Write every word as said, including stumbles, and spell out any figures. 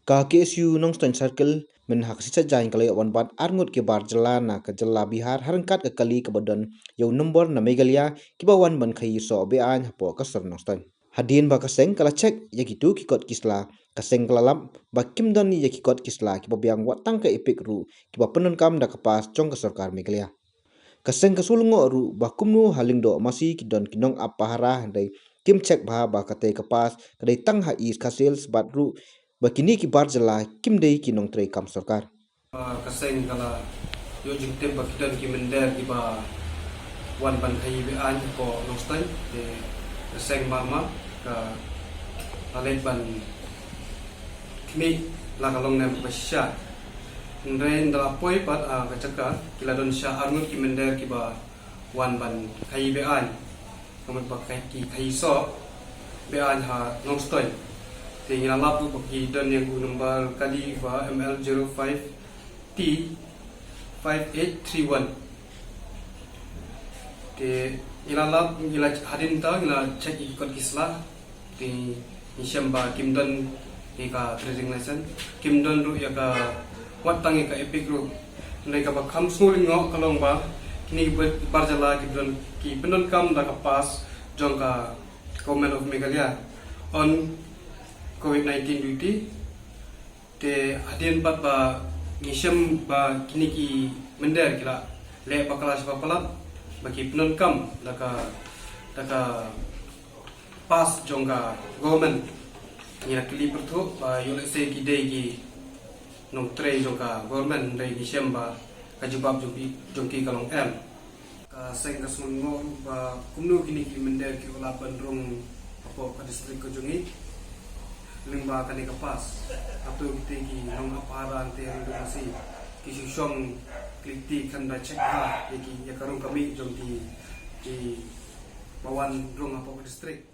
Ka K S U Nongstoiñ Circle mynha ka sngi Saitjaiñ ka la ïoh ban bat arngut ki bar jylla na ka jylla Bihar ha ryngkat ka kali kaba don ïa u nombor na Meghalaya kiba wan ban khaïi soh beaiñ hapoh ka sor Nongstoiñ. Hadien ba ka seng ka la check ïa kito ki kot ki sla, ka seng ka la lap ba kim don ïa ki kot ki sla kiba biang, wat tang ka EPIC ruh kiba pyndonkam da ka pass jong ka sorkar Meghalaya. Ka seng ka sngewlyngngoh ruh ba kumno ha Lyngdoh Masi ki don ki nongap pahara, hynrei kim check bha ba katei ka pass ka dei tang ha East Khasi Hills, bad ruh ba kine ki bar jylla kim dei ki nongtrei kam sorkar. Ah, ka seng ka la ïoh jingtip ba ki don ki mynder kiba wan ban khaïi beaiñ hapoh Nongstoiñ, te ka seng mar mar ka la leit ban khmih la ka long ne em kaba shisha. Hynrei ynda la poi pat, ah, ka jaka ki la don sha arngut ki mynder kiba wan ban khaïi beaiñ. Ka mut ba ki khaïi soh beaiñ ha Nongstoiñ. Te ngi la lap ruh ba ki don ïa u number kali ba M L zero five T five eight three one. Te ngi la lap, ngi la, hadien ta ngi la check ïa ki kot ki sla. Te ngi shem ba kim don ïa ka trading license, kim don ruh ïa ka, wat tang ïa ka EPIC ruh. Hynrei kaba kham sngewlyngngoh ka long ba kine ki bar jylla ki don, ki pyndonkam da ka pass jong ka Government of Meghalaya on covid nineteen duty. Te hadien pat ba ngi shem ba kine ki mynder ki la leh bakla sha ba palat ba ki pyndonkam da ka, da ka pass jong ka government. Ngi la kylli pyrthuh ba ïoh lehse ki dei ki nongtrei jong ka government, hynrei ngi shem ba ka jubab jong ki, jong ki ka long em. Ka seng ka sngewlyngngoh ba kumno kine ki mynder ki ïoh lap ban rung hapoh ka district ka jong ngi lyngba kane ka pass. Hato kitei ki nongap pahara hangtei ha Lyngdoh Masi ki shu shong klik ti khlem da check bha ïa ki, ïa ka rung ka mih jong ki, ki ba wan rung hapoh ka district.